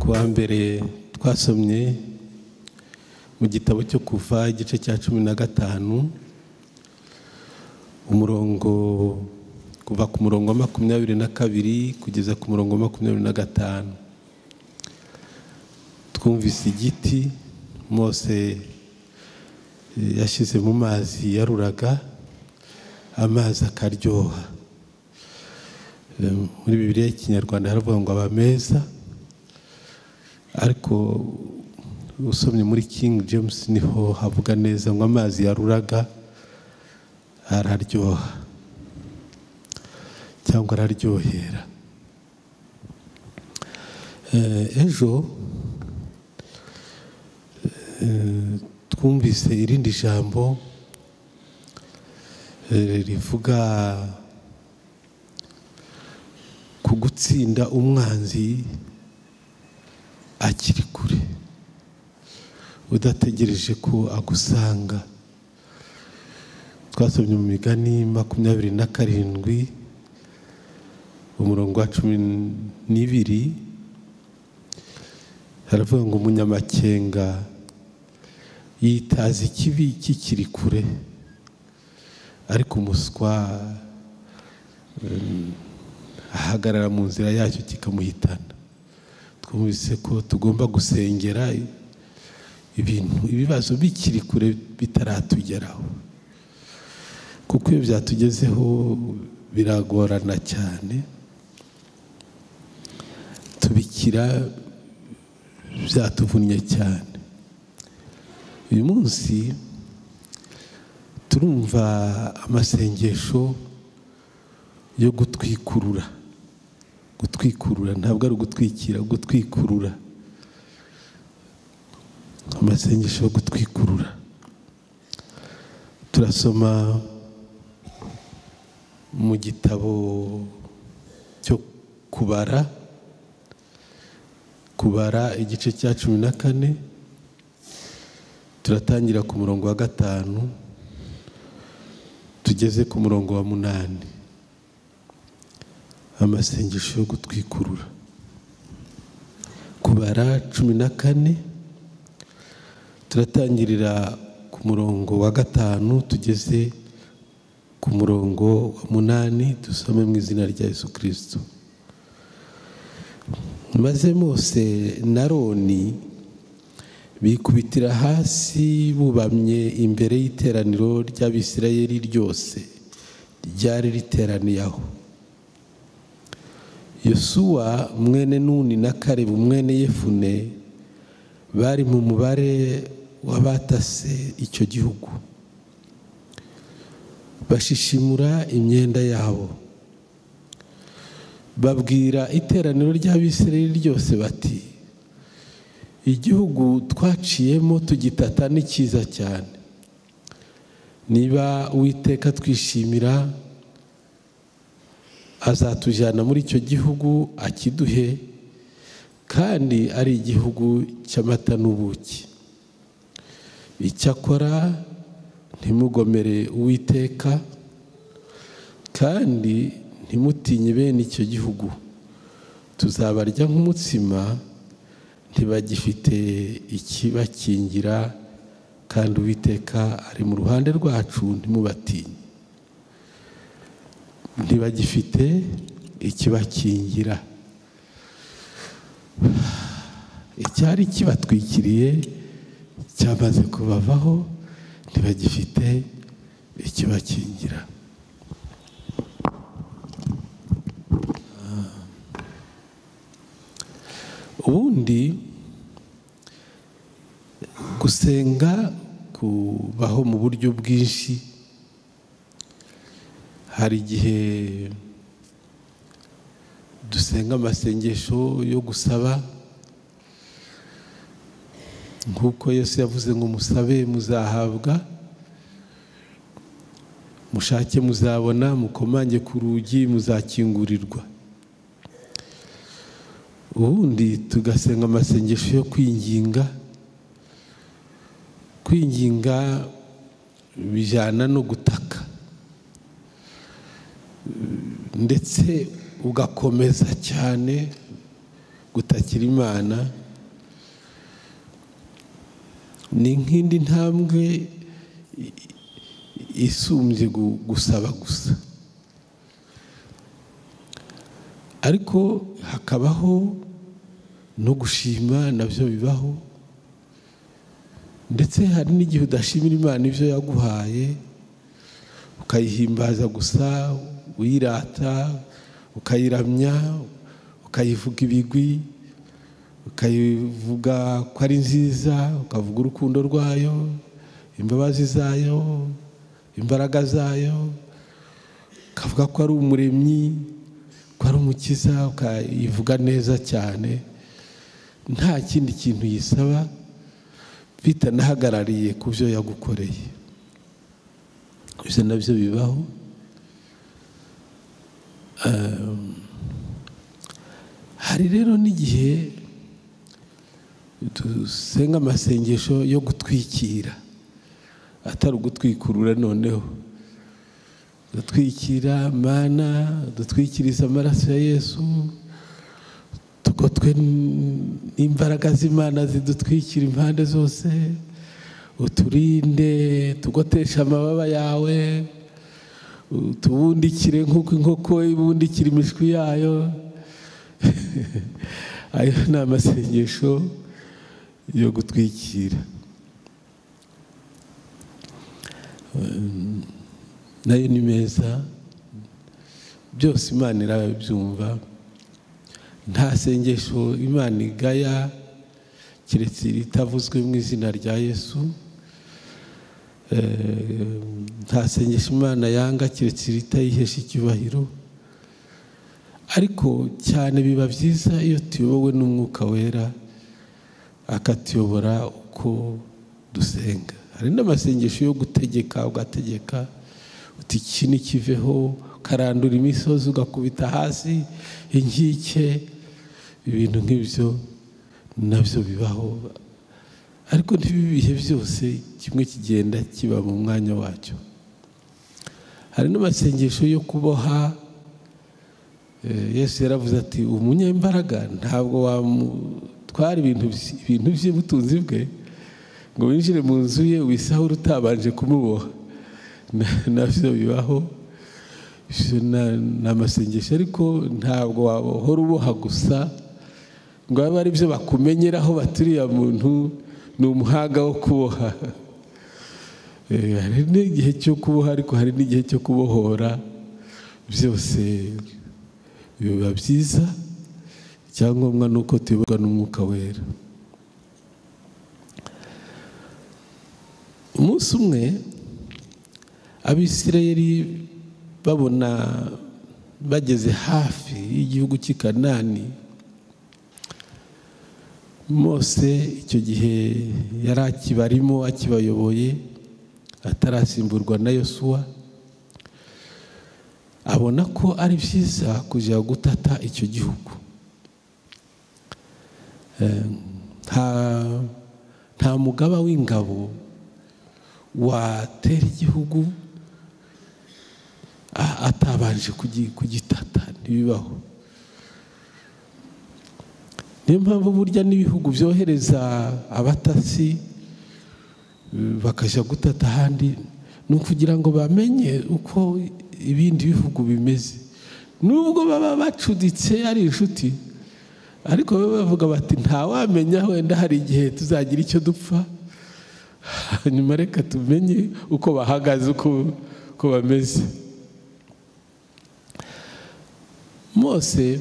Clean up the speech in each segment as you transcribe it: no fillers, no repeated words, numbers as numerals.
Kuwa mbere twasomye mu gitabo cyo Kuva igice cya 15 umurongo kuva ku murongo wa 22 kugeza ku murongo wa 25. Twumvise igiti Mose yashyize mu mazi yaruraga, amazi akaryoha. Muri Bibiliya y'Ikinyarwanda haravuga ngo aba meza, ariko usomye muri King James niho havuga neza ngo amazi yaruraga araryoha cyangwa araryohera. Ejo twumvise irindi jambo rivuga ku gutsinda umwanzi akiri kure, udategereje ko agusanga. Twasomye mu Migani 27 umurongo wa 12, haravuga ngo umunyamakenga yitaza ikibi kikiri kure, ariko umuswa ahagarara mu nzira yacyo kikamuhitana. Twumvise ko tugomba gusengera ibintu, ibibazo bikiri kure bitaratugeraho, kuko iyo byatugezeho biragorana cyane, tubikira byatuvunnye cyane. Uyu munsi turumva amasengesho yo gutwikurura. Gutwikurura ntabwo ari ugutwikira, gutwikurura. Amasengesho yo gutwikurura. Turasoma mu gitabo cyo Kubara, Kubara igice cya 14, turatangira ku murongo wa 5 tugeze ku murongo wa 8. Amasengesho yo gutwikurura. Kubara 14, turatangirira ku murongo wa 5 tugeze ku murongo wa 8. Dusome mu izina rya Yesu Kristo. Maze Mose na Aroni bikubitira hasi bubamye imbere y'iteraniro ry'Abisirayeli ryose ryari riteraniye aho. Yosuwa mwene Nuni na Kalebu mwene Yefune bari mu mubare w'abatase icyo gihugu, bashishimura imyenda yabo, babwira iteraniro ry'Abisirayeli ryose bati: igihugu twaciyemo tugitata ni cyiza cyane. Niba Uwiteka twishimira azatujyana muri icyo gihugu akiduhe, kandi ari igihugu cy'amata n'ubuki. Icyakora ntimugomere Uwiteka, kandi ntimutinye bene icyo gihugu. Tuzabarya nk'umutsima, ntibagifite ikibakingira, kandi Uwiteka ari mu ruhande rwacu, ntimubatinye. Ntibagifite ikibakingira. Icyari kibatwikiriye cyamaze kubavaho, ntibagifite ikibakingira. Ubundi gusenga kubaho mu buryo bwinshi. Hari igihe dusenga amasengesho yo gusaba, nk'uko Yesu yavuze ngo musabe muzahabwa, mushake muzabona, mukomange ku rugi muzakingurirwa. Ubundi tugasenga amasengesho yo kwinginga. Kwinginga bijyana no gutaka, ndetse ugakomeza cyane gutakira Imana ni nk'indi ntambwe isumbye gusaba gusa. Ariko hakabaho no gushima, nabyo bibaho. Ndetse hari n'igihe udashimira Imana ibyo yaguhaye, ukayihimbaza gusa, uyirata, ukayiramya, ukayivuga ibigwi, ukayivuga ko ari nziza, ukavuga urukundo rwayo, imbabazi zayo, imbaraga zayo, ukavuga ko ari umuremyi, ko ari umukiza, ukayivuga neza cyane, nta kindi kintu yisaba bitanahagarariye ku byo yagukoreye. Ibyo nabyo bibaho. Hari rero n'igihe dusenga amasengesho yo gutwikira, atari ugutwikurura noneho. Dutwikira Mana, dutwikiriza amaraso ya Yesu, tugotwe n'imbaraga z'Imana zidutwikira impande zose, uturinde, tugotesha amababa yawe, tubundikire nk'uko inkoko ibundikira imishwi yayo. Ayo ni amasengesho yo gutwikira, nayo ni meza, byose Imana irabyumva. Nta sengesho Imana igaya keretse ritavuzwe mu izina rya Yesu. Nta sengesho Imana yanga keretse ritayihesha icyubahiro. Ariko cyane biba byiza iyo tuyobowe n'Umwuka Wera, akatuyobora uko dusenga. Hari n'amasengesho yo gutegeka, ugategeka uti iki nikiveho, ukarandura imisozi, ugakubita hasi inkike, ibintu nk'ibyo nabyo bibaho. Ariko ntibibihe byose, kimwe kigenda kiba mu mwanya wacyo. Hari n'amasengesho yo kuboha. Yesu yaravuze ati umunyembaraga ntabwo wamutwara ibintu by'ubutunzi bwe ngo winjire mu nzu ye wisahure utabanje kumuboha. Nabyo bibaho. Ni amasengesho, ariko ntabwo wahora uboha gusa ngo abe ari byo bakumenyeraho baturiya muntu ni umuhanga wo kuboha. Hari n'igihe cyo kuboha, ariko hari n'igihe cyo kubohora. Byose biba byiza, icyangombwa ni uko tuyoborwa n'Umwuka Wera. Umunsi umwe Abisirayeli babona bageze hafi y'igihugu cy'i Kanani, Mose icyo gihe yari akibarimo, akibayoboye, atarasimburwa na Yosuwa, abona ko ari byiza kujya gutata icyo gihugu. Nta mugaba w'ingabo watera igihugu atabanje kugitata, ntibibaho. Niyo mpamvu burya n'ibihugu byohereza abatasi bakajya gutata ahandi, ni ukugira ngo bamenye uko ibindi bihugu bimeze. Nubwo baba bacuditse ari inshuti, ariko baba bavuga bati ntawamenya, wenda hari igihe tuzagira icyo dupfa, hanyuma reka tumenye uko bahagaze, uko bameze. Mose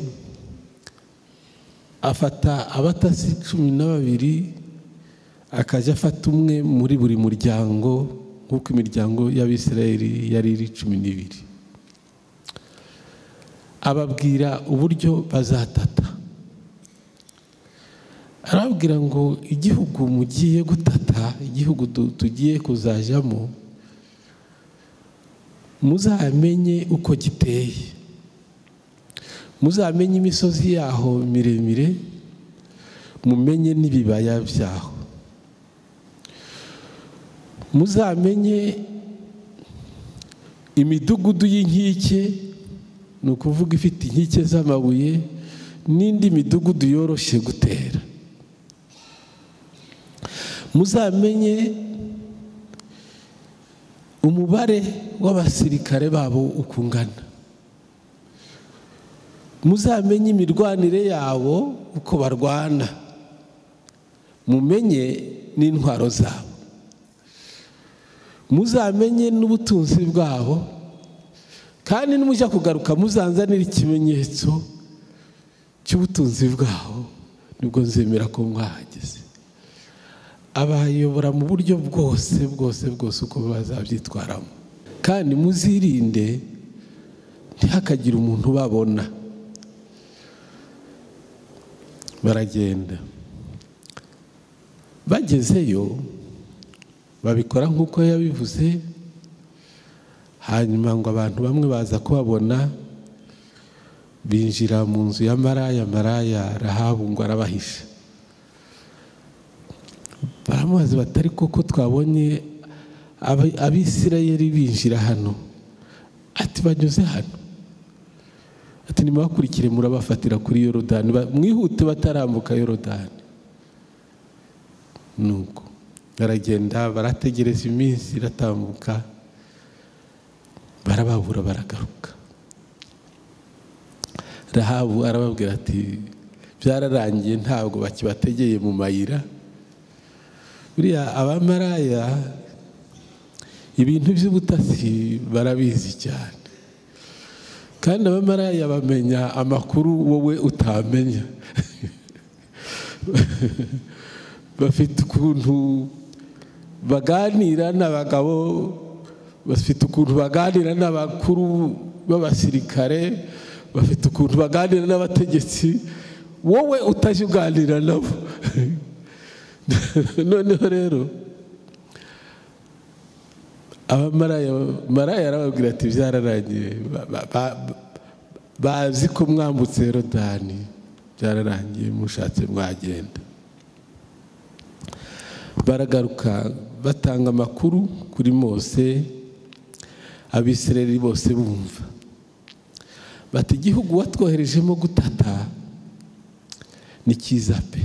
afata abatasi 12, akajya afata umwe muri buri muryango, nk'uko imiryango y'Abisirayeli yari iri 12. Ababwira uburyo bazatata. Arababwira ngo igihugu mugiye gutata, igihugu tugiye kuzajyamo, muzamenye uko giteye, muzamenye imisozi yaho miremire, mumenye n'ibibaya byaho, muzamenye imidugudu y'inkike, ni ukuvuga ifite inkike z'amabuye, n'indi midugudu yoroshye gutera. Muzamenye umubare w'abasirikare babo uko ungana, muzamenye imirwanire yabo uko barwana, mumenye n'intwaro zabo, muzamenye n'ubutunzi bwabo, kandi nimujya kugaruka muzanzanira ikimenyetso cy'ubutunzi bwabo, nibwo nzemera ko mwahageze. Abayobora mu buryo bwose bwose bwose uko bazabyitwaramo, kandi muzirinde ntihakagire umuntu ubabona. Baragenda, bagezeyo babikora nk'uko yabivuze. Hanyuma ngo abantu bamwe baza kubabona, binjira mu nzu ya maraya. Maraya Rahabu ngo arabahisha. Baramubaza batari koko twabonye Abisirayeli binjira hano? Ati banyuze hano. Ati nimubakurikire murabafatira kuri Yorodani, mwihute batarambuka Yorodani. Nuko baragenda, barategereza iminsi iratambuka, barababura, baragaruka. Rahabu arababwira ati byararangiye, ntabwo bakibategeye mu mayira. Buriya abamaraya ibintu by'ubutasi barabizi cyane, kandi abamaraya bamenya amakuru wowe utamenya. Bafite ukuntu baganira n'abagabo, bafite ukuntu baganira n'abakuru b'abasirikare, bafite ukuntu baganira n'abategetsi, wowe utajya uganira nabo. Noneho rero abamaraya arababwira ati byararangiye, bazi ko mwambutse Yorodani, byararangiye, mushatse mwagenda. Baragaruka batanga amakuru kuri Mose, Abisirayeli bose bumva. Bati igihugu watwoherejemo gutata ni cyiza pe.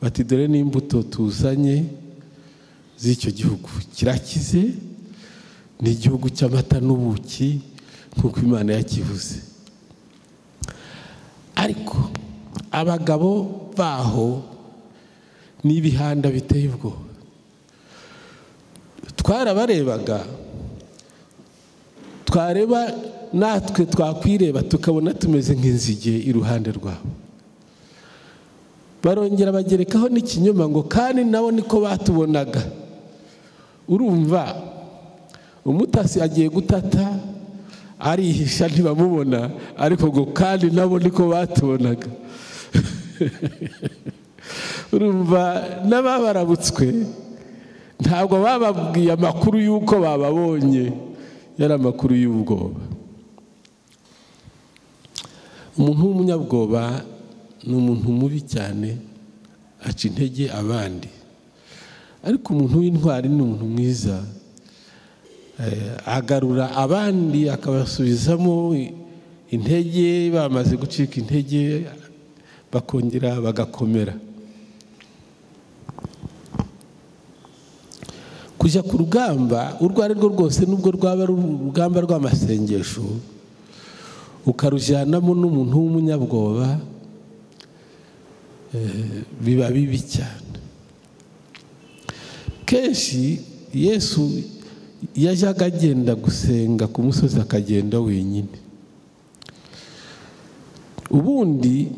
Bati dore n'imbuto tuzanye z'icyo gihugu kirakize, ni igihugu cy'amata n'ubuki nk'uko Imana yakivuze. Ariko abagabo baho n'ibihanda biteye ubwoba, twarabarebaga, twareba natwe twakwireba tukabona tumeze nk'inzige iruhande rwabo. Barongera bagerekaho n'ikinyoma ngo kandi nabo niko batubonaga. Urumva umutasi agiye gutata arihisha ntibamubona, ariko ngo kandi nabo niko batubonaga. Urumva n'ababarabutswe ntabwo bababwiye amakuru y'uko bababonye, yari amakuru y'ubwoba. Umuntu w'umunyabwoba ni umuntu mubi cyane, aca intege abandi. Ariko umuntu w'intwari ni umuntu mwiza, agarura abandi akabasubizamo intege, bamaze gucika intege bakongera bagakomera. Kujya ku rugamba urwo ari rwo rwose, nubwo rwaba ari urugamba rw'amasengesho, ukarujyanamo n'umuntu w'umunyabwoba, biba bibi cyane. Kenshi Yesu yajyaga agenda gusenga ku musozi, akagenda wenyine, ubundi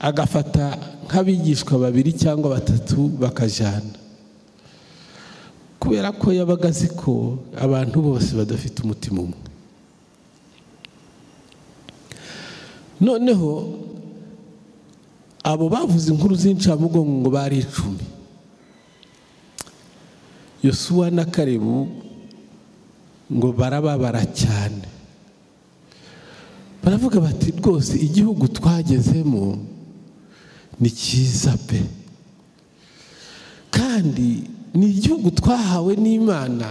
agafata nk'abigishwa babiri cyangwa batatu bakajyana, kubera ko yabaga azi ko abantu bose badafite umutima umwe. Noneho abo bavuze inkuru z'incamugongo ngo bari 10, Yosuwa na Kalebu ngo barababara cyane, baravuga bati rwose igihugu twagezemo ni cyiza pe, kandi ni igihugu twahawe n'Imana,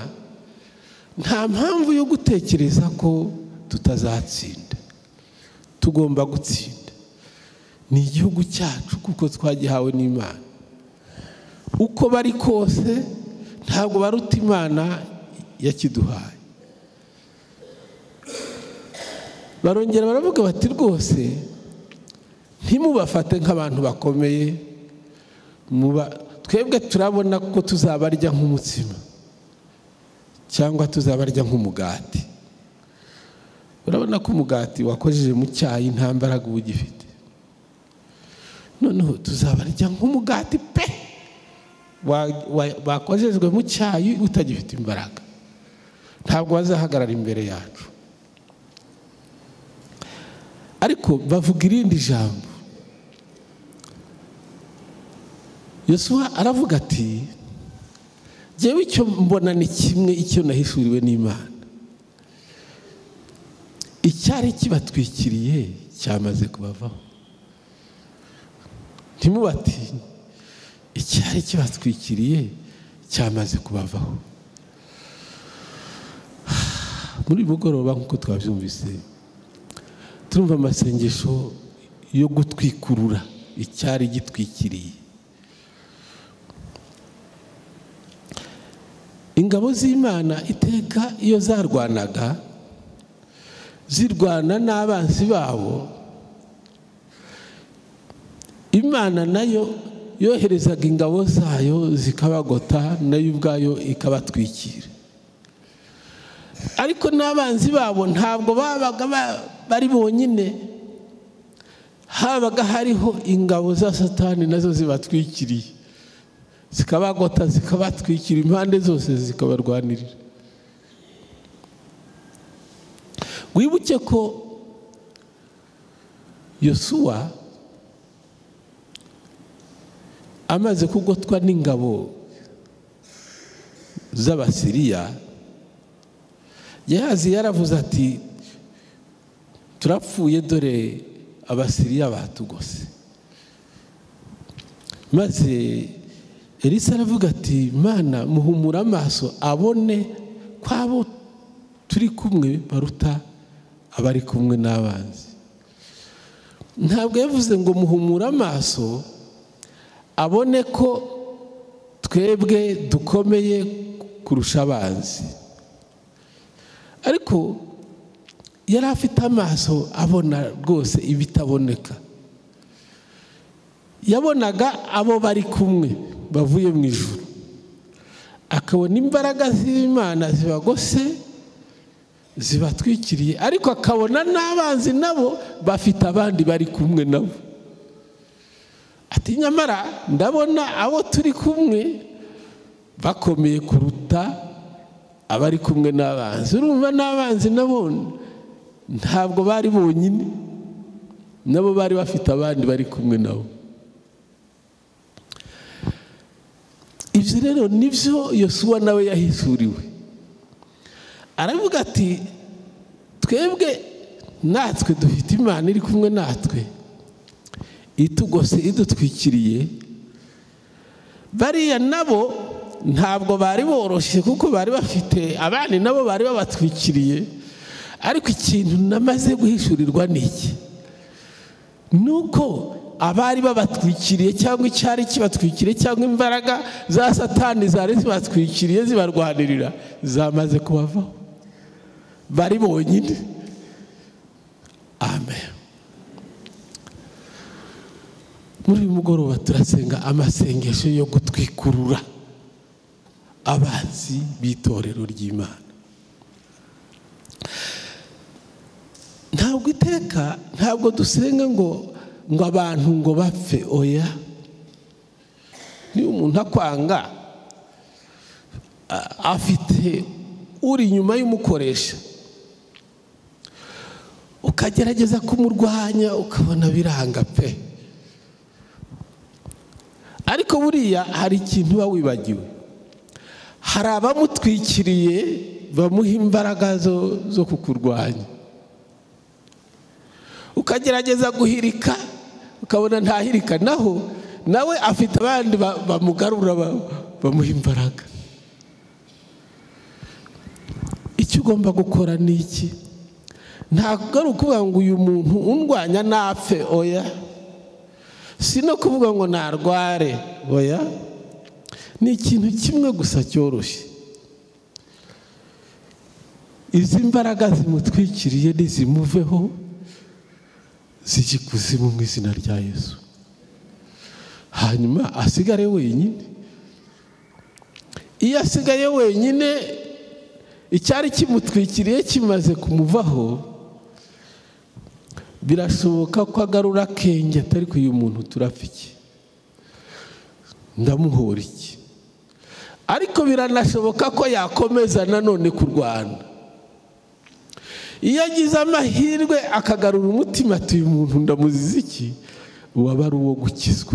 nta mpamvu yo gutekereza ko tutazatsinda, tugomba gutsinda. Ni igihugu cyacu kuko twagihawe n'Imana. Uko bari kose ntabwo baruta Imana yakiduhaye. Barongera baravuga bati rwose ntimubafate nk'abantu bakomeye, twebwe turabona ko tuzabarya nk'umutsima cyangwa tuzabarya nk'umugati. Urabona ko umugati wakojeje mu cyayi nta mbaraga uba ugifite. Noneho tuzabarya nk'umugati pe bakojejwe mu cyayi utagifite imbaraga, ntabwo bazahagarara imbere yacu. Ariko bavuga irindi jambo. Yosuwa aravuga ati jyewe icyo mbona ni kimwe, icyo nahishuriwe n'Imana, icyari kibatwikiriye cyamaze kubavaho. Ntimubatinye, icyari kibatwikiriye cyamaze kubavaho. Muri mugoroba nk'uko twabyumvise, turumva amasengesho yo gutwikurura icyari gitwikiriye. Ingabo z'Imana iteka iyo zarwanaga zirwana n'abanzi babo, Imana nayo yoherezaga ingabo zayo zikabagota, nayo ubwayo ikabatwikira. Ariko n'abanzi babo ntabwo babaga bari bonyine, habaga hariho ingabo za Satani nazo zibatwikiriye, zikabagota, zikabatwikira impande zose, zikabarwanirira. Wibuke ko Yosuwa amaze kugotwa n'ingabo z'Abasiriya, Gehazi yaravuze ati turapfuye, dore Abasiriya batugose. Maze Elisa aravuga ati Mana, muhumura amaso abone ko abo turi kumwe baruta abari kumwe n'abanzi. Ntabwo yavuze ngo muhumura amaso abone ko twebwe dukomeye kurusha abanzi, ariko yari afite amaso abona rwose ibitaboneka. Yabonaga abo bari kumwe bavuye mu ijuru, akabona imbaraga z'Imana zibagose zibatwikiriye, ariko akabona n'abanzi nabo bafite abandi bari kumwe nabo. Ati nyamara ndabona abo turi kumwe bakomeye kuruta abari kumwe n'abanzi. Urumva n'abanzi nabo ntabwo bari bonyine, nabo bari bafite abandi bari kumwe nabo. Ibyo rero nibyo Yosuwa nawe yahishuriwe. Aravuga ati twebwe natwe dufite Imana iri kumwe natwe, itugose, idutwikiriye. Bariya nabo ntabwo bari boroshye kuko bari bafite abandi nabo bari babatwikiriye, ariko ikintu namaze guhishurirwa ni iki? Nuko abari babatwikiriye cyangwa icyari kibatwikiriye cyangwa imbaraga za Satani zari zibatwikiriye zibarwanirira zamaze kubavaho, bari bonyine. Amen. Muri uyu mugoroba turasenga amasengesho yo gutwikurura abanzi b'itorero ry'Imana. Ntabwo iteka, ntabwo dusenga ngo abantu ngo bapfe, oya. Niba umuntu akwanga afite uri inyuma y'umukoresha, ukagerageza kumurwanya ukabona biranga pe. Ariko buriya hari ikintu uba wibagiwe, hari abamutwikiriye bamuha imbaraga zo kukurwanya. Ukagerageza guhirika ukabona ntahirika, naho nawe afite abandi bamugarura bamuha imbaraga. Icyo ugomba gukora ni iki? Ntabwo ari ukuvuga ngo uyu muntu undwanya napfe, oya. Si no kuvuga ngo narware, oya, ni ikintu kimwe gusa cyoroshye. Izi mbaraga zimutwikiriye nizimuveho zijye ikuzimu mu izina rya Yesu, hanyuma asigare wenyine. Iyo asigaye wenyine, icyari kimutwikiriye kimaze kumuvaho, birashoboka ko agarura akenge, atari ko uyu muntu turapfa iki, ndamuhora iki. Ariko biranashoboka ko yakomeza nanone kurwana. Iyo agize amahirwe akagarura umutima ati uyu muntu ndamuziza iki, uwaba ari uwo gukizwa.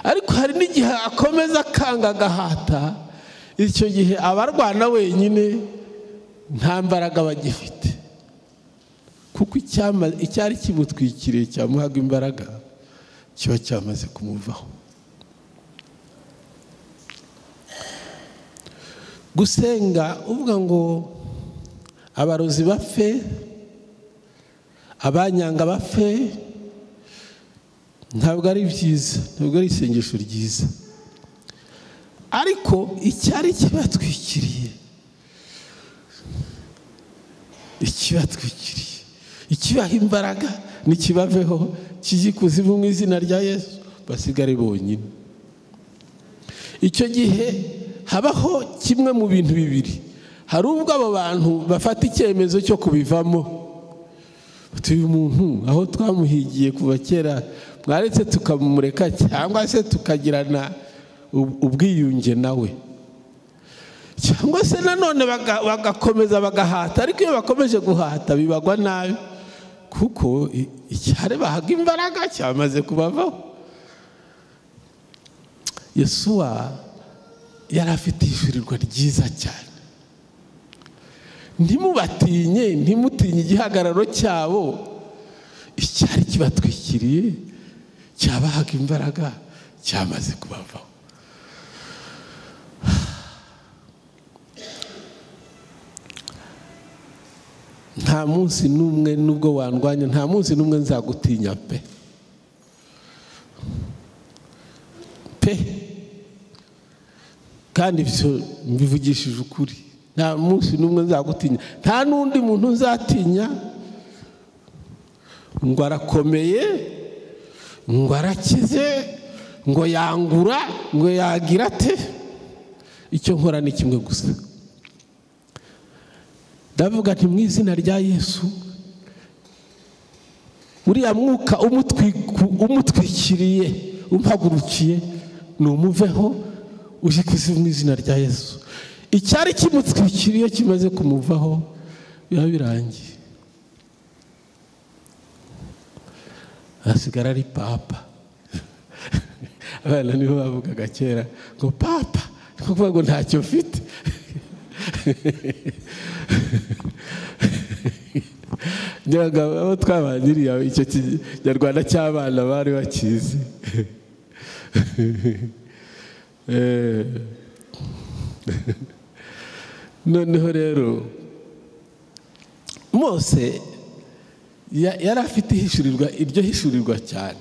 Ariko hari n'igihe akomeza akanga agahata, icyo gihe abarwana wenyine nta mbaraga bagifite, kuko icyari kimutwikiriye cyamuhaga imbaraga kiba cyamaze kumuvaho. Gusenga uvuga ngo abarozi bapfe, abanyanga bapfe, ntabwo ari byiza, ntabwo ari isengesho ryiza. Ariko icyari kibatwikiriye, ikibatwikiriye, ikibaha imbaraga nikibaveho, kijye ikuzimu mu izina rya Yesu, basigare bonyine. Icyo gihe habaho kimwe mu bintu bibiri. Hari ubwo abo bantu bafata icyemezo cyo kubivamo, uyu muntu aho twamuhigiye kuva kera mwaretse tukamureka, cyangwa se tukagirana ubwiyunge nawe, cyangwa se nanone bagakomeza bagahata. Ariko iyo bakomeje guhata bibagwa nabi, kuko icyari bahaga imbaraga cyamaze kubavaho. Yesuwa yari afite ishurirwa ryiza cyane. Ntimubatinye, ntimutinye igihagararo cyabo, icyari kibatwikiriye cyabahaga imbaraga cyamaze kubavaho. Nta munsi n'umwe nubwo wandwanya, nta munsi n'umwe nzagutinya pe pe. Kandi ibyo mbivugishije ukuri, nta munsi n'umwe nzagutinya, nta n'undi muntu nzatinya ngo arakomeye, ngo arakize, ngo yangura, ngo yagira ate. Icyo nkora ni kimwe gusa, ndavuga nti mu izina rya Yesu, uriya mwuka umutwikiriye umpagurukiye numuveho uje kuzimu mu izina rya Yesu. Icyari kimutwikiriye kimaze kumuvaho biba birangiye, asigara ari papa. Abana nibo bavugaga kera ngo papa, ni kuvuga ngo ntacyo mfite. Abo twabangiriye icyo kinyarwanda cy'abana bari bakizi. Noneho rero Mose yari afite ihishurirwa, iryo hishurirwa cyane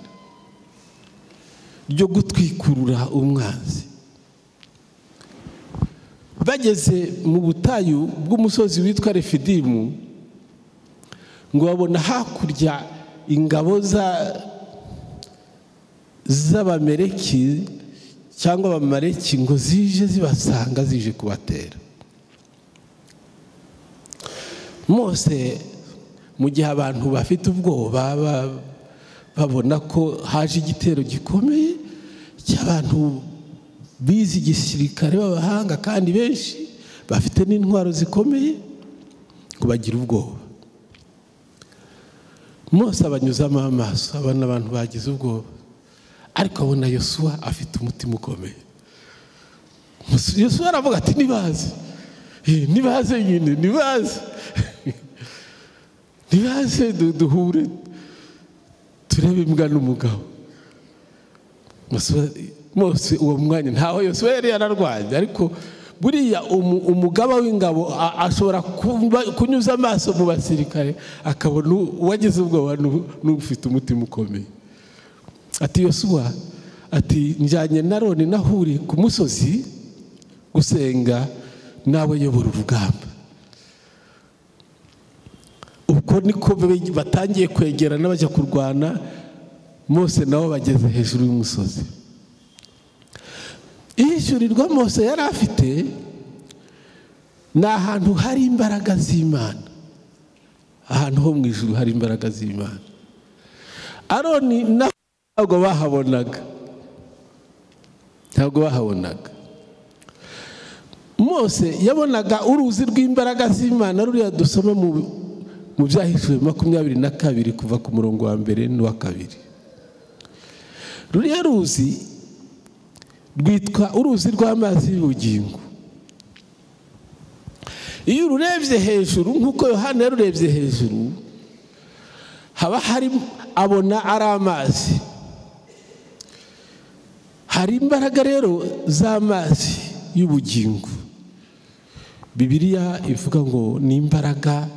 ryo gutwikurura umwanzi. Bageze mu butayu bw'umusozi witwa Refidimu, ngo babona hakurya ingabo z'Abameleki cyangwa Abamaleki ngo zije zibasanga, zije kubatera. Mose mu gihe abantu bafite ubwoba babona ko haje igitero gikomeye cy'abantu bize igisirikare b'abahanga kandi benshi bafite n'intwaro zikomeye, ngo bagira ubwoba. Mose abanyuzamo amaso, abona abantu bagize ubwoba, ariko abona Yosuwa afite umutima ukomeye. Yosuwa aravuga ati nibaze, nibaze nyine, nibaze, nibaze duhure turebe imbwa n'umugabo. Mose uwo mwanya ntaho Yosuwa yari yararwanye, ariko buriya umugaba w'ingabo ashobora kunyuza amaso mu basirikare akabona uwagize ubwoba n'ufite umutima ukomeye. Ati Yosuwa, ati njyanye na Aroni na Huri ku musozi gusenga, nawe yobora urugamba. Ubwo niko batangiye kwegerana bajya kurwana, Mose nabo bageze hejuru y'umusozi. Ihishurirwa Mose yari afite ni ahantu hari imbaraga z'Imana, ahantu ho mu ijuru hari imbaraga z'Imana. Aroni ntabwo bahabonaga, ntabwo bahabonaga. Mose yabonaga uruzi rw'imbaraga z'Imana ruriya dusoma mu Byahishuwe 22 kuva ku murongo wa 1 n'uwa 2. Ruriya ruzi rwitwa uruzi rw'amazi y'ubugingo. Iyo ururebye hejuru nk'uko Yohana yarurebye hejuru, haba hari abona ari amazi. Hari imbaraga rero z'amazi y'ubugingo. Bibiliya ivuga ngo ni imbaraga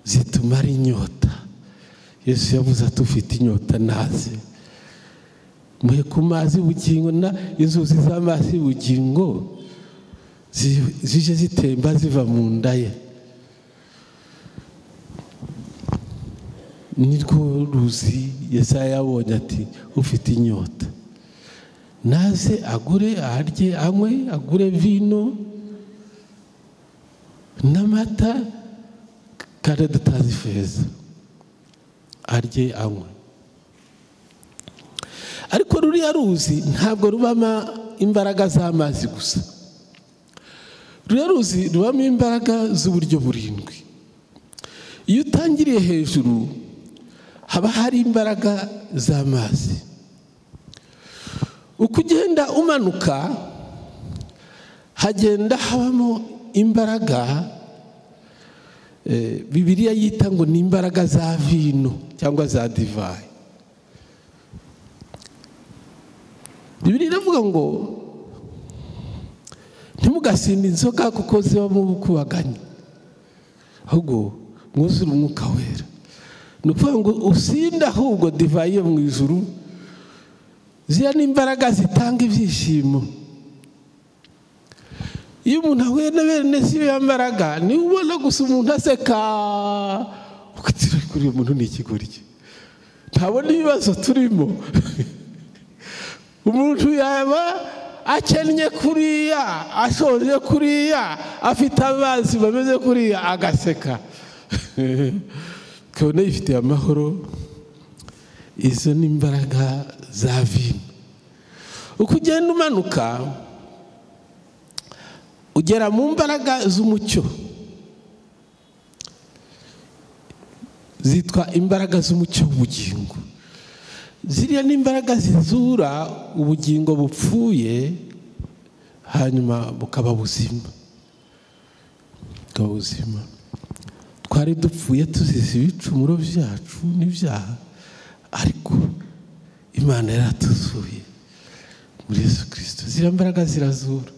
zitumara inyota. Yesu yavuze ati ufite inyota naze muhe ku mazi y'ubugingo, na inzuzi z'amazi y'ubugingo zije zitemba ziva mu nda ye. Nirwo ruzi Yesaya yabonye ati ufite inyota naze agure arye anywe, agure vino n'amata kandi adatazi ifeza, arye anywe. Ariko ruriya ruzi ntabwo rubamo imbaraga z'amazi gusa, ruriya ruzi rubamo imbaraga z'uburyo burindwi. Iyo utangiriye hejuru haba hari imbaraga z'amazi. Uko ugenda umanuka hagenda habamo imbaraga Bibiliya yita ngo ni imbaraga za vino cyangwa za divayi. Bibiliya iravuga ngo ntimugasinde inzoga kuko zibamo ubukubaganyi, ahubwo mwuzure umwuka wera. Ni ukuvuga ngo usinde ahubwo divayi yo mu ijuru, ziriya ni imbaraga zitanga ibyishimo. Iyo umuntu ahuye na bene ziriya mbaraga, niba ubona gusa umuntu aseka, kuri uyu muntu ni ikigoryi, ntabona ibibazo turimo. Umuntu yaba akennye kuriya, ashoje kuriya, afite amazi bameze kuriya, agaseka kabone yifitiye amahoro. Izo ni imbaraga za vino. Uko ugenda umanuka ugera mu mbaraga z'umucyo, zitwa imbaraga z'umucyo w'ubugingo. Ziriya ni imbaraga zizura ubugingo bupfuye hanyuma bukaba buzima, bukaba buzima. Twari dupfuye tuzize ibicumuro byacu n'ibyaha, ariko Imana yaratuzuye muri Yesu Kristo. Ziriya mbaraga zirazura,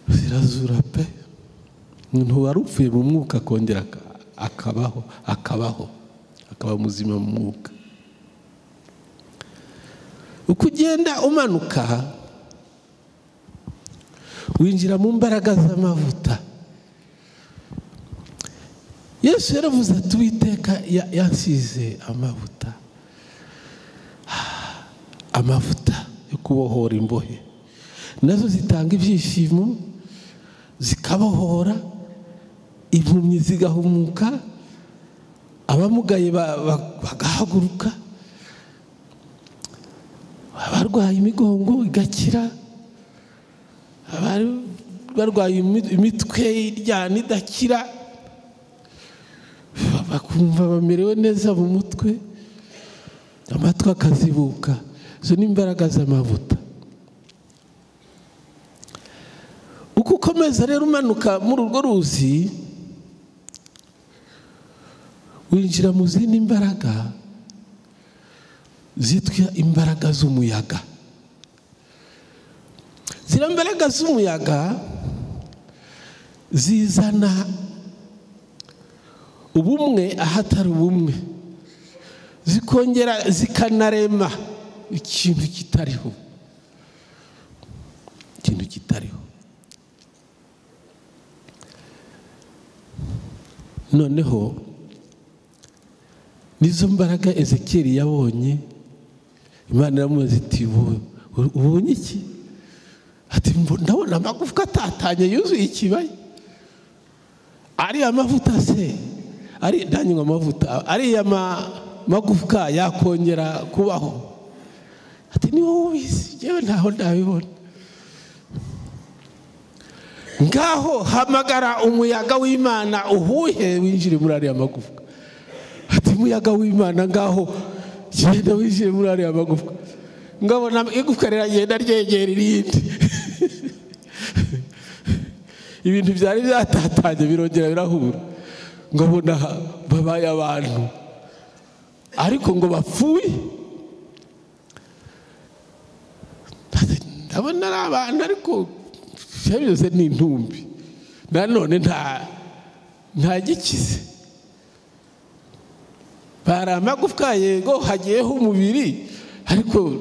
zirazura pe. Umuntu wari upfuye mu mwuka akongera akabaho, akabaho, akaba muzima mu mwuka. Uko ugenda umanuka winjira mu mbaraga z'amavuta. Yesu yaravuze ati Uwiteka yansize amavuta, amavuta yo kubohora imbohe. Nazo zitanga ibyishimo, zikabohora impumyi zigahumuka, abamugaye bagahaguruka, abarwaye imigongo igakira, abarwaye imitwe iryana idakira bakumva bamerewe neza mu mutwe, amatwi akazibuka. Izo ni imbaraga z'amavuta. Uko ukomeza rero umanuka muri urwo ruzi, winjira mu zindi mbaraga zitwa imbaraga z'umuyaga. Ziriya mbaraga z'umuyaga zizana ubumwe ahatari ubumwe, zikongera zikanarema ikintu kitariho, ikintu kitariho. Noneho nizo mbaraga Ezekiyeli yabonye. Imana iramubaza iti ubonye iki? Ati ndabona amagufwa atatanye yuzuye ikibaya. Ariya mavuta se, ari ndanywa amavuta, ariya magufwa yakongera kubaho? Ati ni wowe ubizi, njyewe ntaho ndabibona. Ngaho hamagara umuyaga w'Imana uhuhe winjire muri ariya magufwa. Ati umuyaga w'Imana ngaho genda winjire muri ariya magufwa. Ngabona igufwa riragenda ryegera irindi. Ibintu byari byatatanye birongera birahura. Ngabona babaye abantu ariko ngo bapfuye. Ndabona ari abantu ariko byose ni intumbi, nanone nta gikize. Bari amagufwa yego hagiyeho umubiri, ariko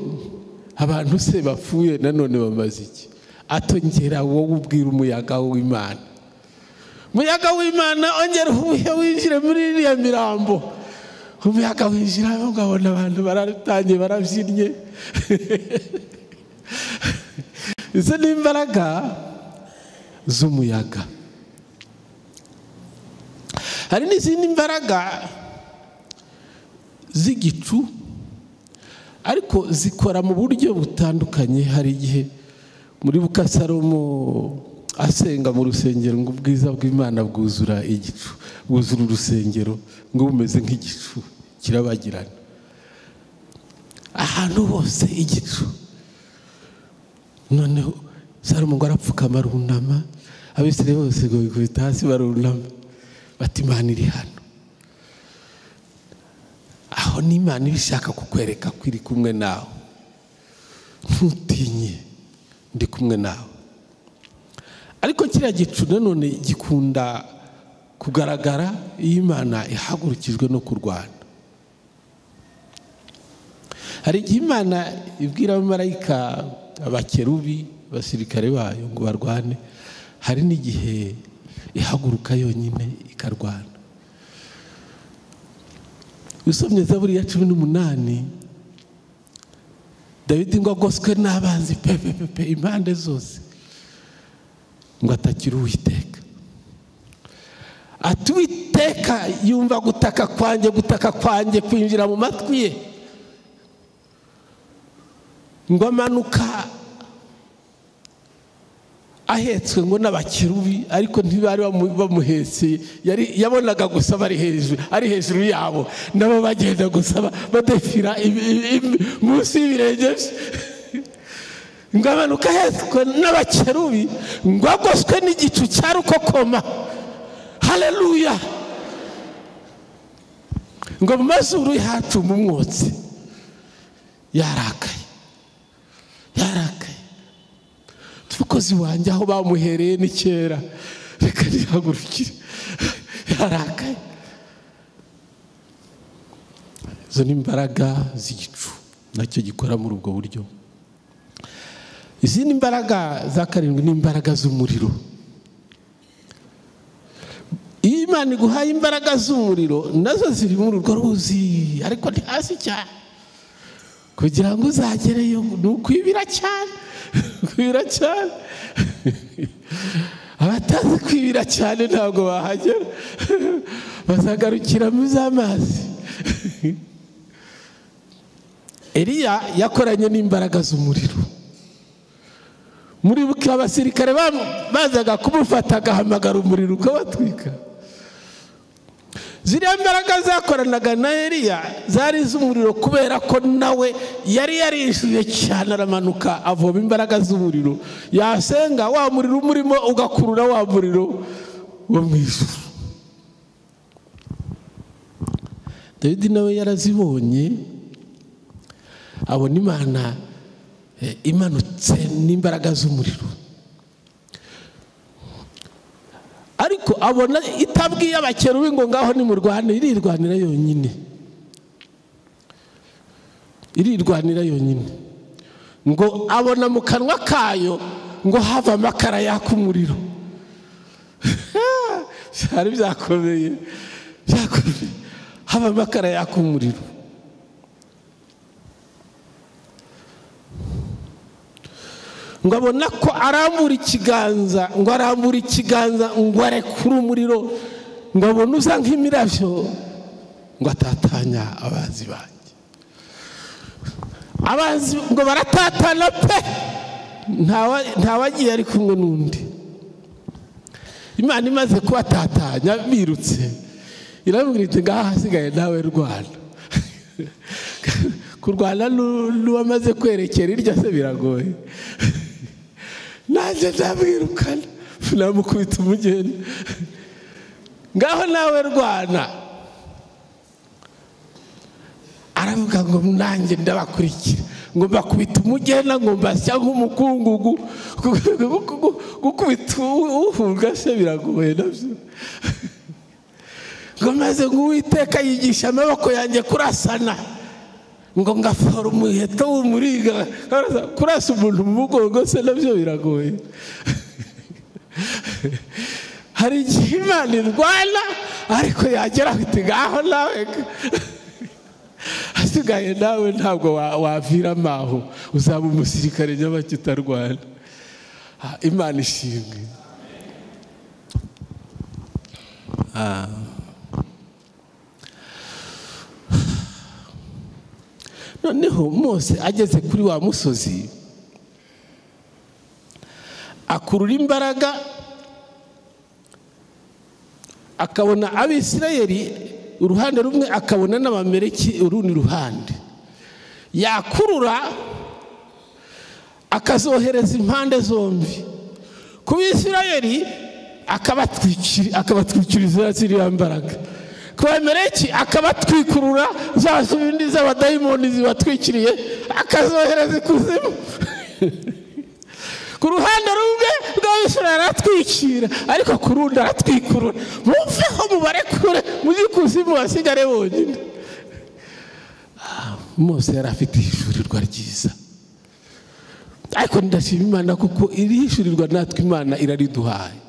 abantu se bapfuye nanone bamaze iki? Atongera wowe ubwira umuyaga w'Imana, umuyaga w'Imana ongera uhuhe winjire muri iriya mirambo. Umuyaga winjira ngabona abantu baratangiye barabyinnye. Izo ni imbaraga z'umuyaga. Hari n'izindi mbaraga z'igicu ariko zikora mu buryo butandukanye. Hari igihe muri Salomo asenga mu rusengero ngo ubwiza bw'Imana bwuzura igicu, bwuzura urusengero ngo bumeze nk'igicu kirabagirana ahantu hose igicu. Noneho Salomo ngo arapfukama arunama, Abisirayeli bose ngo bikubita hasi barunama bati Imana iri hano. Aho ni Imana ibishaka kukwereka ko iri kumwe nawe, ntutinye ndi kumwe nawe. Ariko kiriya gicu nanone gikunda kugaragara iyo Imana ihagurukijwe no kurwana. Hari igihe Imana ibwira abamarayika abakerubi abasirikare bayo ngo barwane, hari n'igihe ihaguruka yonyine ikarwana. Usomye Zaburi ya 18, Dawidi ngo agoswe n'abanzi pepepepe impande zose, ngo atakira Uwiteka. Ati Uwiteka yumva gutaka kwanjye, gutaka kwanjye kwinjira mu matwi ye, ngo amanuka ahetswe ngo n'abakerubi, ariko ntibari bamuhetse, yari yabonaga gusa bari hejuru, ari hejuru yabo, nabo bagenda gusa badefira munsi y'ibirenge bye. Ngo amanuka ahetswe n'abakerubi, ngo agoswe n'igicu cya rukokoma. Haleluya! Ngo mu mazuru hacuma umwotsi. Yarakaye, yarakaye. Umukozi wanjye aho bamuhereye ni kera, reka nihagurukire. Yarakaye. Izo ni imbaraga z'igicu nacyo gikora muri ubwo buryo. Izindi mbaraga za karindwi ni imbaraga z'umuriro. Iyo Imana iguhaye imbaraga z'umuriro nazo ziri muri urwo ruzi, ariko ni hasi cyane. Kugira ngo uzagereyo ni ukwibira cyane, kwibira cyane. Abatazi kwibira cyane ntabwo bahagera, bazagarukira mu z'amazi. Eliya yakoranye n'imbaraga z'umuriro. Muri buke abasirikare bazaga kumufata agahamagara umuriro ukabatwika. Ziriya mbaraga zakoranaga na Eliya zari z'umuriro, kubera ko nawe yari yarishuye cyane, aramanuka avoma imbaraga z'umuriro. Yasenga wa muriro umurimo ugakurura wa muriro wo mu ijuru. Dawidi nawe yarazibonye, abona Imana imanutse n'imbaraga z'umuriro, ariko abona itabwiye abakerubi ngo ngaho nimurwane, irirwanira yonyine. Irirwanira yonyine. Ngo abona mu kanwa kayo ngo hava amakara yaka umuriro. Byari byakomeye, byakomeye. Hava amakara yaka umuriro. Ngo abona ko arambura ikiganza, ngo arambura ikiganza ngo arekure umuriro, ngo abone uza nk'imirabyo, ngo atatanya abanzi banjye. Abanzi ngo baratatana pe, ntawagiye ari kumwe n'undi. Imana imaze kubatatanya birutse, irabwira iti ngaha hasigaye nawe rwana. Kurwana n'uwamaze kwerekera irya se biragoye. Nanjye ndamwirukana, namukubita umugeni, ngaho nawe rwana. Aravuga ngo nanjye ndabakurikira, ngo mbakubita umugena, ngo mbasya nk'umukungugu. Gukubita uhunga se biragoye nabyo. Ngo maze ngo Uwiteka yigisha amaboko yanjye kurasana, ngo ngafora umuheto w'umuriga. Kurasa umuntu mu mugongo se nabyo biragoye. Hari igihe Imana irwana, ariko yagera iti ngaho nawe hasigaye nawe ntabwo waviramo aho, uzaba umusirikare nyabaki utarwana. Imana ishimwe. Noneho Mose ageze kuri wa musozi akurura imbaraga, akabona Abisirayeli uruhande rumwe, akabona n'Abameleki urundi ruhande. Yakurura akazohereza impande zombi. Ku Bisirayeli akabatwikiriza ziriya mbaraga, ku Bameleki akabatwikurura za zindi z'abadayimoni zibatwikiriye, akazohereza ikuzimu. Ku ruhande rumwe rw'Abisirayeli aratwikira, ariko ku rundi aratwikurura. Mumveho mubarekure mujye ikuzimu basigare bonyine. Mose yari afite ihishurirwa ryiza, ariko ndashima Imana kuko iri hishurirwa natwe Imana irariduhaye.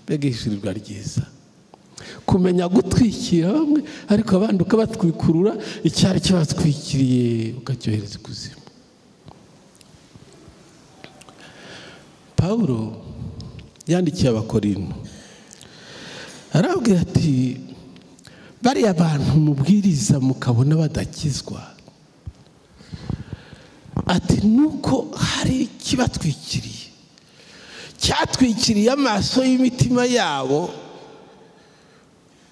Mbega ihishurirwa ryiza, kumenya gutwikira bamwe ariko abandi ukabatwikurura, icyari kibatwikiriye ukacyohereza ikuzimu. Pawulo yandikiye Abakorinto arababwira ati bariya bantu mubwiriza mukabona badakizwa, ati nuko hari ikibatwikiriye, cyatwikiriye amaso y'imitima yabo,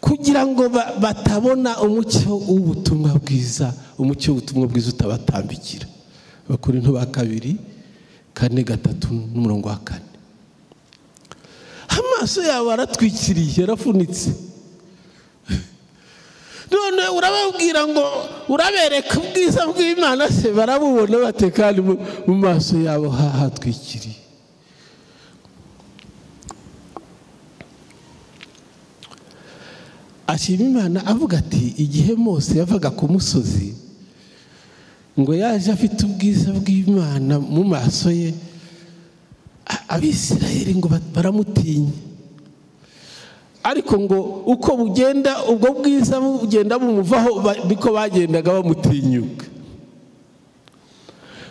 kugira ngo batabona umucyo w'ubutumwa bwiza, umucyo w'ubutumwa bwiza utabatambikira. Abakorinto ba kabiri 4:3 n'umurongo wa 4. Amaso yabo aratwikiriye, yarafunitse. None urababwira ngo urabereka ubwiza bw'Imana se barabubona bate kandi mu maso yabo hatwikiriye? Ashima Imana avuga ati igihe Mose yavaga ku musozi ngo yaje afite ubwiza bw'Imana mu maso ye, Abisirayeli ngo baramutinya. Ariko ngo uko bugenda ubwo bwiza bugenda bumuvaho, niko bagendaga bamutinyuka.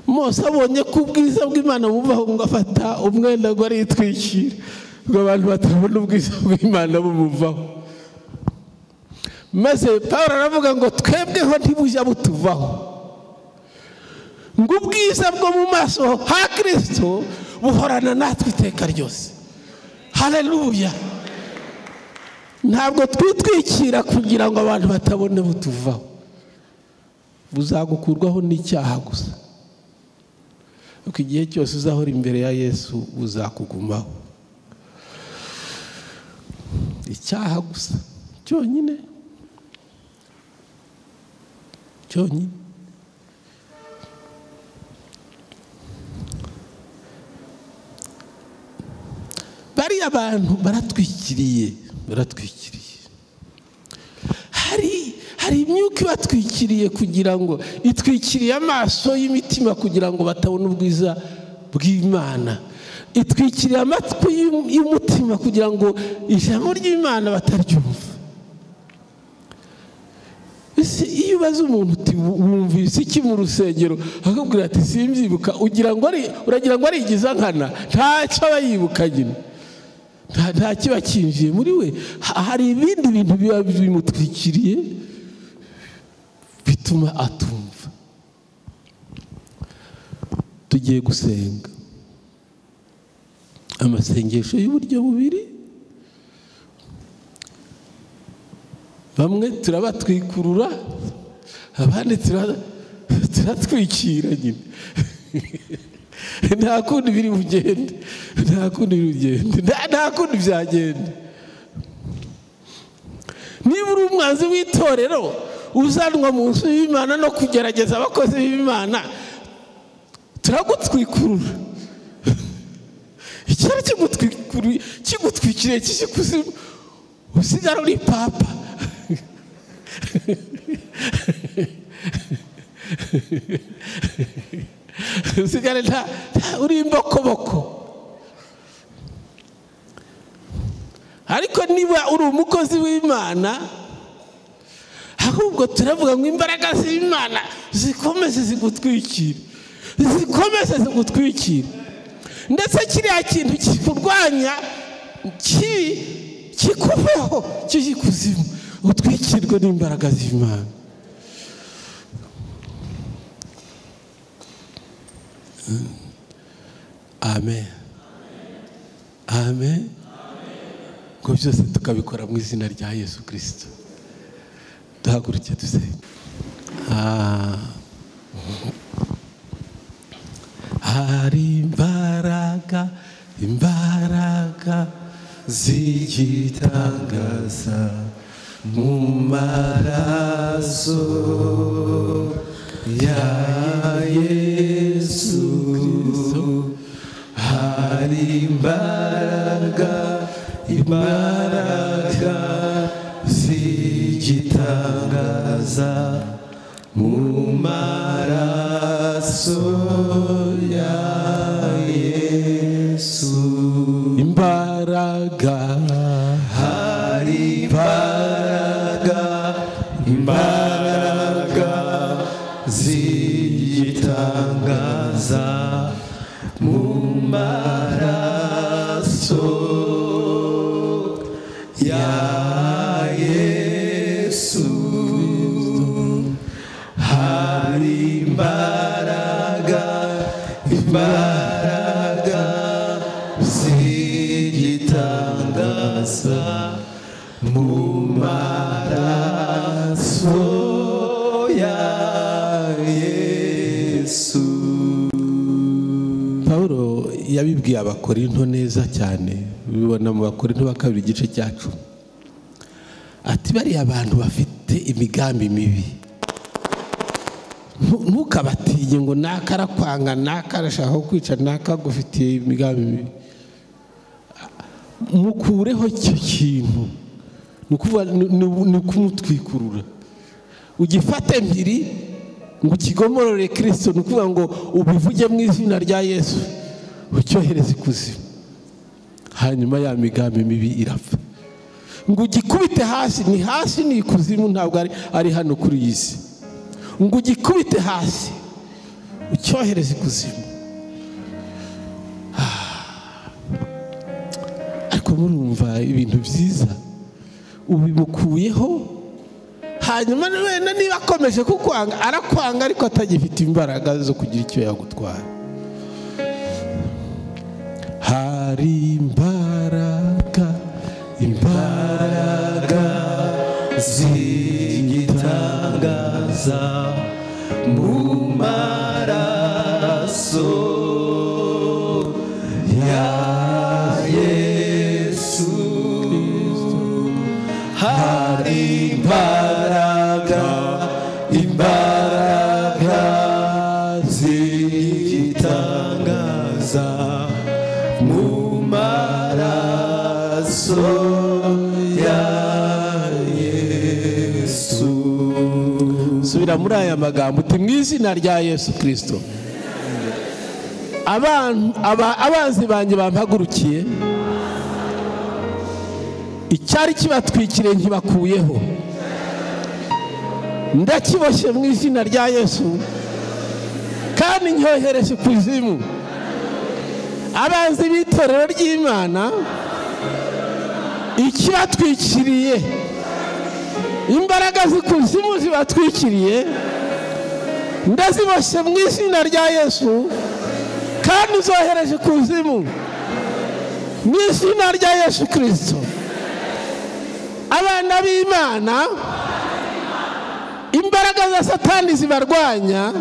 Mose abonye ko ubwiza bw'Imana bumuvaho, ngo afata umwenda ngo aritwikira, ngo abantu batabona ubwiza bw'Imana bumuvaho. Maze Pawulo aravuga ngo twebweho ntibujya butuvaho, ngo ubwiza bwo mu maso ha Kristo buhorana natwe iteka ryose. Haleluya. Ntabwo twitwikira kugira ngo abantu batabone butuvaho, buzagukurwaho n'icyaha gusa. Uko igihe cyose uzahora imbere ya Yesu buzakugumaho. Icyaha gusa cyonyine, cyonyine. Bariya abantu baratwikiriye, baratwikiriye. Hari imyuka ibatwikiriye kugira ngo itwikiriye amaso y'imitima kugira ngo batabona ubwiza bw'Imana, itwikiriye amatwi y'umutima kugira ngo ijambo ry'Imana bataryumva. Ese iyo ubaza umuntu uti wumvise iki mu rusengero, akakubwira ati simbyibuka, ugira ngo ari uragira ngo arigiza nkana, ntacyo aba yibuka nyine, nta kiba kinjiye muri we. Hari ibindi bintu biba bimutwikiriye bituma atumva. Tugiye gusenga amasengesho y'uburyo bubiri. Bamwe turabatwikurura, abandi turatwikira nyine. Nta kundi biri bugende, nta kundi biri bugende, nta kundi byagenda. Niba uri umwanzi w'itorero uzanwa mu nzu y'Imana no kugerageza abakozi b'Imana, turagutwikurura. Icyari kigutwikiriye kikuzimu, usigara uri papa. Usigare nta uri imbokoboko. Ariko niba uri umukozi w'Imana, ahubwo turavuga ngo imbaraga z'Imana zikomeze zigutwikire, zikomeze zigutwikire. Ndetse kiriya kintu kikurwanya kikuveho kijye ikuzimu, utwikirwe n'imbaraga z'Imana. Amen. Amen. Ngo byose tukabikora mu izina rya Yesu Kristo. Duhaguruke dusenge. Hari imbaraga, imbaraga z'igitangaza mu maraso ya Yesu Kristo. Hari imbaraga, imbaraga z'igitangaza mu maraso ya Yesu. Imbaraga, hari imbaraga, imbaraga z'igitangaza mu maraso ya Yesu. Hari imbaraga, imbaraga z'igitangaza mu maraso ya Yesu. Paulo yabibwiye Abakorinto neza cyane, ubibona mu Bakorinto ba kabiri igice cya 10. Ati bariya abantu bafite imigambi mibi, ntukabatinye ngo naka arakwanga, naka arashaka kwica, naka agufitiye imigambi mibi. Mukureho icyo kintu, ni kumutwikurura, ugifate mpiri ngo ukigomorore Kristo. Ni ukuvuga ngo ubivuge mu izina rya Yesu, ucyohereze ikuzimu, hanyuma ya migambi mibi irapfa. Ngo ugikubite hasi, ni hasi ni ikuzimu, ntabwo ari hano kuri iyi si. Ngo ugikubite hasi, ucyohereze ikuzimu. Ariko murumva ibintu byiza ubimukuyeho. Hanyuma wenda niba akomeje kukwanga, arakwanga ariko atagifite imbaraga zo kugira icyo yagutwara. Hari imbaraga, imbaraga z'igitangaza mu maraso ya Yesu. Hari imbaraga, imbaraga z'igitangaza mu maraso ya Yesu. Shyira muri aya magambo uti mu izina rya Yesu Kristo, abanzi banjye bampagurukiye, icyari kibatwikiriye nkibakuyeho, ndakiboshye mu izina rya Yesu kandi nyohereje kuzimu. Abanzi b'itorero ry'Imana, ikibatwikiriye, imbaraga z'ikuzimu zibatwikiriye, ndaziboshye mu izina rya Yesu kandi zohereje kuzimu mu izina rya Yesu Kristo. Abana b'Imana, imbaraga za Satani zibarwanya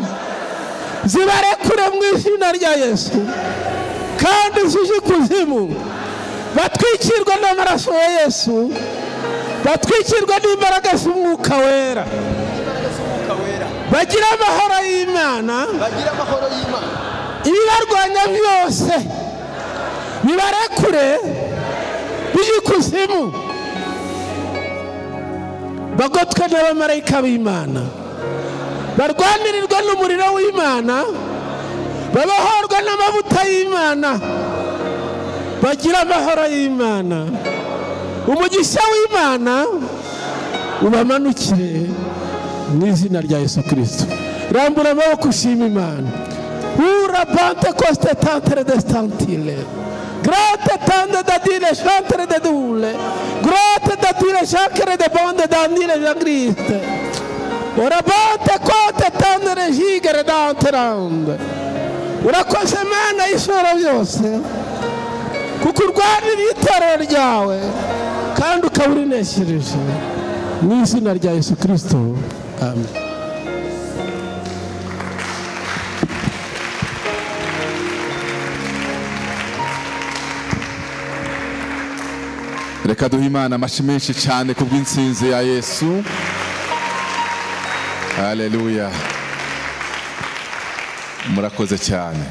zibarekure mu izina rya Yesu kandi zije ikuzimu, batwikirwa n'amaraso ya Yesu, batwikirwa n'imbaraga z'Umwuka Wera, bagira amahoro y'Imana, ibibarwanya byose bibarekure bijye ikuzimu, bagotwe n'abamarayika b'Imana, barwanirirwa n'umuriro w'Imana, babohorwa n'amavuta y'Imana, bagira amahoro y'Imana, umugisha w'Imana ubamanukire mu izina rya Yesu Kristo. Rambura amaboko ushima Imana. Ura Pentecoste tantere de stantile, grate tande da dire chantere de dule, grate da dire chancre de bonde dandile jangriste, ora Pentecoste tandere gigere danterande. Urakoze Mana y'Ishobora byose, kuko urwanira itorero ryawe kandi ukaba urineshereje mu izina rya Yesu Kristo, amen. Reka duhe Imana amashyi menshi cyane kubw'intsinzi ya Yesu. Haleluya. Murakoze cyane.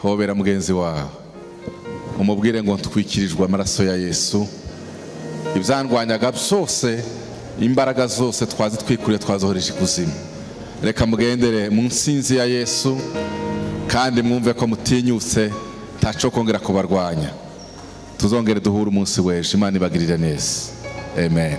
Hobera mugenzi wawe, umubwire ngo ntwikirijwe amaraso ya Yesu, ibyandwanyaga byose, imbaraga zose twazitwikuriye, twazohereje ikuzimu. Reka mugendere mu ntsinzi ya Yesu kandi mwumve ko mutinyutse, ntaco kongera kubarwanya. Tuzongere duhure umunsi w'ejo. Imana ibagirire neza. Amen.